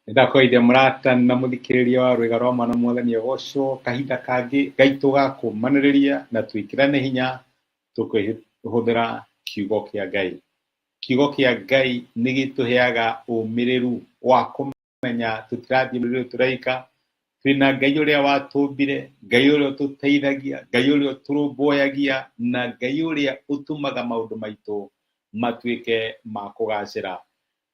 Nĩndakũgeithia mũrata na mũthikĩrĩria wa rwĩga rwa mwana mwathani agocwo kahinda kangĩ Ngai tũgakũmanĩrĩria na twĩkĩrane hinya tũkĩhũthĩra kiugo kĩa Ngai. Kiugo kĩa Ngai nĩ gĩtũheaga ũmĩrĩru wa kũmenya tũtirathiĩ mũrĩrĩ tũraika, twĩna Ngai ũrĩa watũmbire, Ngai ũrĩa ũtũteithagia, Ngai ũrĩa ũtũrũmbũyagia na Ngai ũrĩa ũtũmaga maũndũ maitũ matuĩke ma kũgacĩra.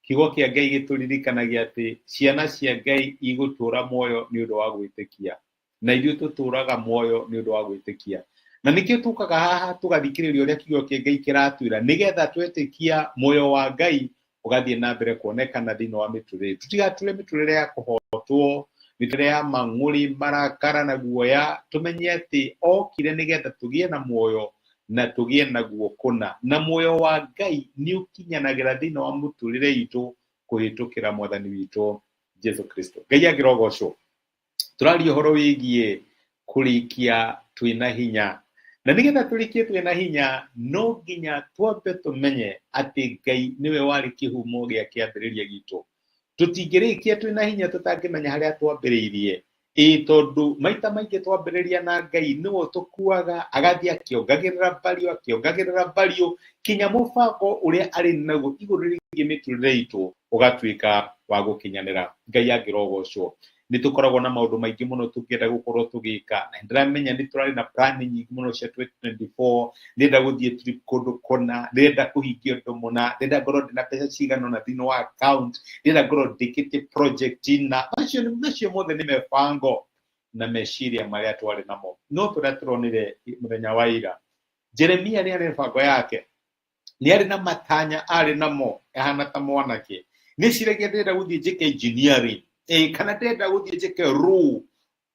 Kiugo kĩa Ngai gĩtũririkanagia atĩ ciana cia Ngai igũtũũra muoyo nĩ ũndũ wa gwĩtĩkia. Na ithuĩ tũtũũraga muoyo nĩ ũndũ wa gwĩtĩkia. Na nĩkĩo tũkaga haha tũgathikĩrĩria ũrĩa kiugo kĩa Ngai kĩratwĩra nĩgetha twetĩkia muoyo wa Ngai ũgathiĩ na mbere kuonekana thĩinĩ wa mĩtũrĩre. Tũtigatũre mĩtũrĩre ya kũhotwo, mĩtũrĩre ya mang'ũrĩ, marakara na guoya, tũmenye atĩ okire nĩgetha tũgĩe na muoyo na tũgĩe naguo kũna. Na muoyo wa Ngai nĩ ũkinyanagĩra thĩinĩ wa mũtũrĩre itũ kũhĩtũkĩra mwathani witũ Jesu Kristo. Ngai angĩrogocwo. Tũraria ũhoro wĩgiĩ kũrĩkia twĩna hinya. Na nĩgetha tũrĩkie twĩna hinya, no nginya twambe tũmenye atĩ Ngai nĩwe warĩ kĩhumo gĩa kĩambĩrĩria gitũ. Tũtingĩrĩkia twĩna hinya tũtangĩmenya harĩa twambĩrĩirie. Ĩĩ tondũ maita maingĩ twambĩrĩria na Ngai nĩwe ũtũkuaga, agathiĩ akĩongagĩrĩra value, akĩongagĩrĩra value, kinya mũbango ũrĩa arĩ naguo igũrũ rĩgiĩ mĩtũrĩre itũ ũgatuĩka wa gũkinyanĩra. Ngai angĩrogocwo. Nĩ tũkoragwo na maũndũ maingĩ mũno tũngĩenda gũkorwo tũgĩka, na nĩndĩramenya nĩ tũrarĩ na plan nyingĩ mũno cia 2024, ndĩrenda gũthiĩ trip kũndũ kũna, ndĩrenda kũhingia ũndũ mũna, ndĩrenda ngorwo ndĩna mbeca cigana ũna thĩinĩ wa account, ndĩrenda ngorwo ndĩkĩtie project na macio macio mothe nĩ mĩbango na meciria marĩa twarĩ namo. No tũrĩa tũronire mũthenya wa ira, Jeremia nĩ arĩ mĩbango yake, nĩ arĩ na matanya arĩ namo ahana ta mwanake, nĩ eciragia ndĩrenda gũthiĩ njĩke engineering, kana ndĩrenda gũthiĩ njĩke law,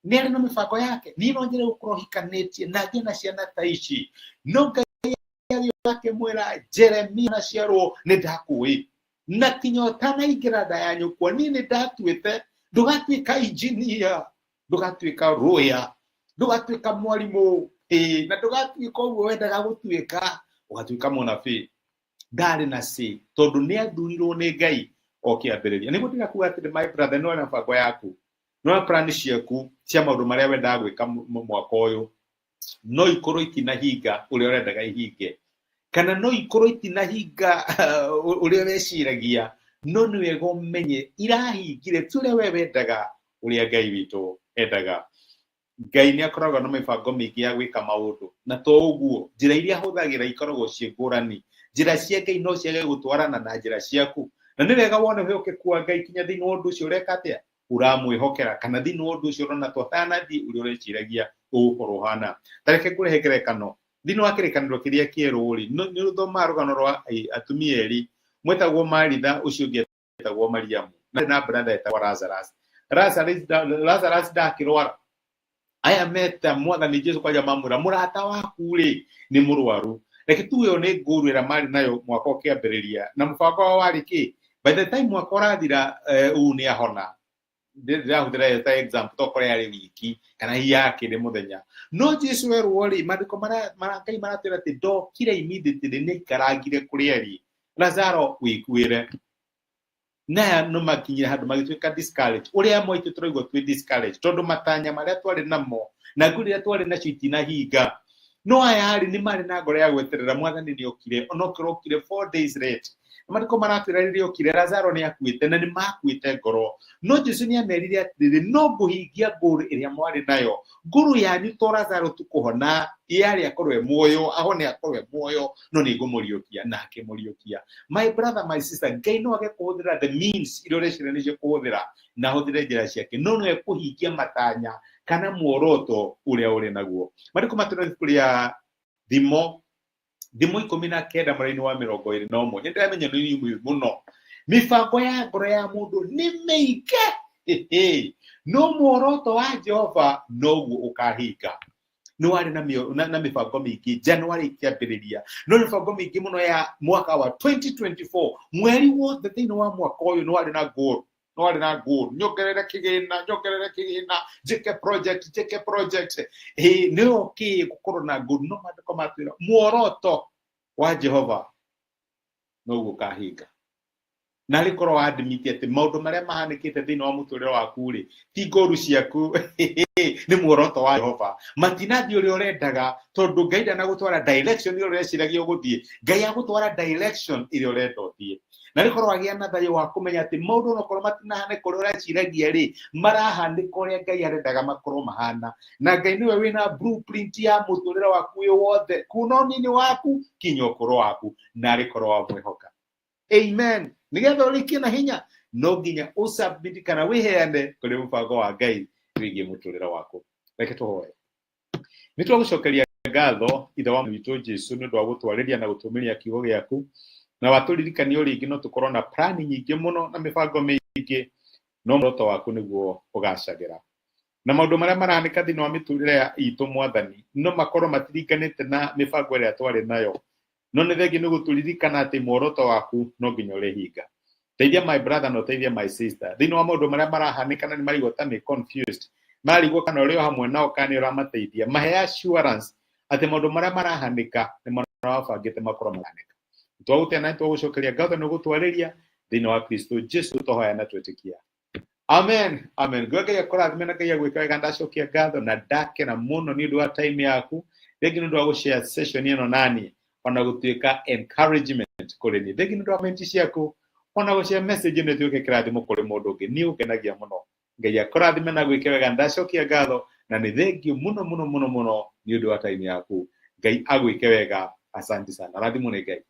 nĩ arĩ na mĩbango yake. Niĩ no nyende gũkorwo hikanĩtie na ngĩe na ciana ta ici, no Ngai agĩũka akĩmwĩra Jeremia naciarwo nĩ ndakũĩ na kinya ũtanaingĩra nda ya nyũkwa niĩ nĩ ndatuĩte ndũgatuĩka engineer, ndũgatuĩka lawyer, ndũgatuĩka mwarimũ, na ndũgatuĩka ũguo wendaga gũtuĩka, ũgatuĩka mũnabii. Ndarĩ na say tondũ nĩ athurirwo nĩ Ngai o kĩambĩrĩria. Nĩguo ndĩrakuga atĩrĩ my brother, nĩ na mĩbango yaku, nĩ na plan ciaku cia maũndũ marĩa wendaga gwĩka mwaka ũyũ, no ikorwo itinahinga ũrĩa ũrendaga ihinge, kana no ikorwo itinahinga ũrĩa weciragia, no nĩ wega ũmenye irahingire ti ũrĩa we wendaga, ũrĩa Ngai witũ endaga. Ngai nĩ akoragwo na mĩbango mĩingĩ ya gwĩka maũndũ, na to ũguo njĩra iria ahũthagĩra ikoragwo ciĩ ngũrani. Njĩra cia Ngai no ciage gũtwarana na njĩra ciaku, na nĩ wega wone wĩhokeku wa Ngai kinya thĩinĩ wa ũndũ ũcio ũreka atĩa, ũramwĩhokera, kana thĩinĩ wa ũndũ ũcio ũrona ta ũtanathiĩ ũrĩa ũreciragia ũgũkorwo ũhana. Ta reke ngũrehe ngerekano thĩinĩ wa kĩrĩkanĩro kĩrĩa kĩerũ rĩ, nĩ ũthomaga rũgano rwa atumia erĩ mwetagwo Maritha, ũcio ũngĩ etagwo Mariamu, na brother etagwo Lazarus. Lazarus ndakĩrwara, aya meta mwathani Jesu kwanja mamwĩra mũrata waku rĩ nĩ mũrwaru. Reke tuge ĩyo nĩ ngũrũ ĩrĩa marĩ nayo mwaka ũkĩambĩrĩria, na mũbango wao warĩ kĩ, by the time mwaka ũrathira ũũ nĩ ahona. Ndĩrahũthĩra ĩyo ta example tokorwo yarĩ wiki kana hihi yakĩrĩ mũthenya. No Jesu erwo rĩ, maandĩko mara Ngai maratwĩra atĩ ndokire immediately, nĩ aikarangire kũrĩa arĩ. Lazaro wĩkuĩre. Naya no makinyire handũ magĩtuĩka discouraged, ũrĩa amwe aitũ tũraigua twĩ discouraged tondũ matanya marĩa twarĩ namo na ngũrĩ iria twarĩ nacio itinahinga. No aya rĩ, nĩ marĩ na ngoro ya gweterera mwathani nĩ okire, onokorwo okire 4 days late. Maandĩko maratwĩra rĩrĩa okire Lazaro nĩ akuĩte, na nĩ makuĩte ngoro. No Jesu nĩ amerire atĩrĩrĩ, no ngũhingia ngũrũ ĩrĩa mwarĩ nayo. Ngũrũ yanyu to Lazaro tu kũhona, yarĩ akorwo e muoyo, ahone akorwo e muoyo, no nĩ ngũmũriũkia. Na akĩmũriũkia. My brother, my sister, Ngai no age kũhũthĩra the means iria ũreciria nĩcio kũhũthĩra, na ahũthĩre njĩra ciake, no nĩwe kũhingia matanya kana muoroto ũrĩa ũrĩ naguo. Maandĩko matwĩra ibuku rĩa Thimo, Thimo 19 mũraini wa 21. Nĩ ndĩramenya nĩ inyuĩ mũno. Mĩbango ya ngoro ya mũndũ nĩ mĩingĩ, no muoroto wa Jehova noguo ũkahinga. Nĩ warĩ na mĩbango mĩingĩ January ĩkĩambĩrĩria, no mĩbango mĩingĩ mũno ya mwaka wa 2024, mweri wothe thĩinĩ wa mwaka ũyũ nĩ warĩ na goal, nĩ warĩ na goal, nyongerere kĩgĩna, nyongerere kĩgĩna, njĩke project, njĩke project. Ĩĩ nĩ okay gũkorwo na goal, no maandĩko matwĩra muoroto wa Jehova noguo ũkahinga. Na rĩkorwo wadimiti atĩ maũndũ marĩa mahanĩkĩte thĩinĩ wa mũtũrĩre waku rĩ ti ngoru ciaku, nĩ muoroto wa Jehova, matinathiĩ ũrĩa ũrendaga tondũ Ngai ndanagũtwara direction ĩrĩa ũreciragia ũgũthiĩ. Ngai agũtwara direction ĩrĩa ũrenda ũthiĩ. Na rĩkorwo wagĩa na thayũ wa kũmenya atĩ maũndũ onokorwo matinahanĩka ũrĩa ũreciragia rĩ, marahanĩka ũrĩa Ngai arendaga makorwo mahana. Na Ngai nĩwe wĩna blueprint ya mũtũrĩre waku wĩ wothe, kuma ũnini waku kinya ũkũrũ waku, na rĩkorwo wamwĩhoka. Amen. Nigetha ũrĩkie na hinya no nginya ũsubmit kana wĩheane kũrĩ mũbango wa Ngai wĩgiĩ mũtũrĩre waku. Reke tũhoe. Nĩ twagũcokeria ngatho Ithe wa witũ Jesu nĩ ũndũ wa gũtwarĩria na gũtũmĩria kiugo gĩaku, na watũririkania o rĩngĩ no tũkorwo na plani nyingĩ mũno na mĩbango mĩingĩ, no muoroto waku nĩguo ũgacagĩra. Na maũndũ marĩa marahanĩka thĩinĩ wa mĩtũrĩre itũ Mwathani no makorwo matiringanĩte na mĩbango ĩrĩa twarĩ nayo, no nĩ thengi nĩ gũtũririkana atĩ muoroto waku no nginya ũrĩhinga. Teithia my brother na ũteithie my sister thĩinĩ wa maũndũ marĩa marahanĩka na nĩ marigwo ta nĩ confused, marigwo kana ũrĩ o hamwe nao kana nĩ ũramateithia. Mahe assurance atĩ maũndũ marĩa marahanĩka nĩ marabangĩte makorwo marahanĩka. Twagũtĩa na twagũcokeria ngatho nĩ gũtwarĩria thĩinĩ wa Kristo Jesu twahoya na twĩtĩkia. Amen. Amen. Ngai Ngai akũrathime na Ngai agwĩka wega. Ndacokia ngatho na ndakena mũno nĩ ũndũ wa time yaku, thengi nĩ ũndũ wa gũshare session ĩno nani, ona gũtuĩka encouragement kũrĩ niĩ. Thengi nĩ ũndũ wa comment ciaku, ona gũshare message ĩno ĩtuĩke kĩrathimo kũrĩ mũndũ ũngĩ, nĩ ũngenagia mũno. Ngai akũrathime na gwĩke wega. Ndacokia ngatho na nĩ thengiũ mũno mũno mũno mũno nĩ ũndũ wa time yaku. Ngai agwĩke wega. Asante sana. Rathimwo nĩ Ngai.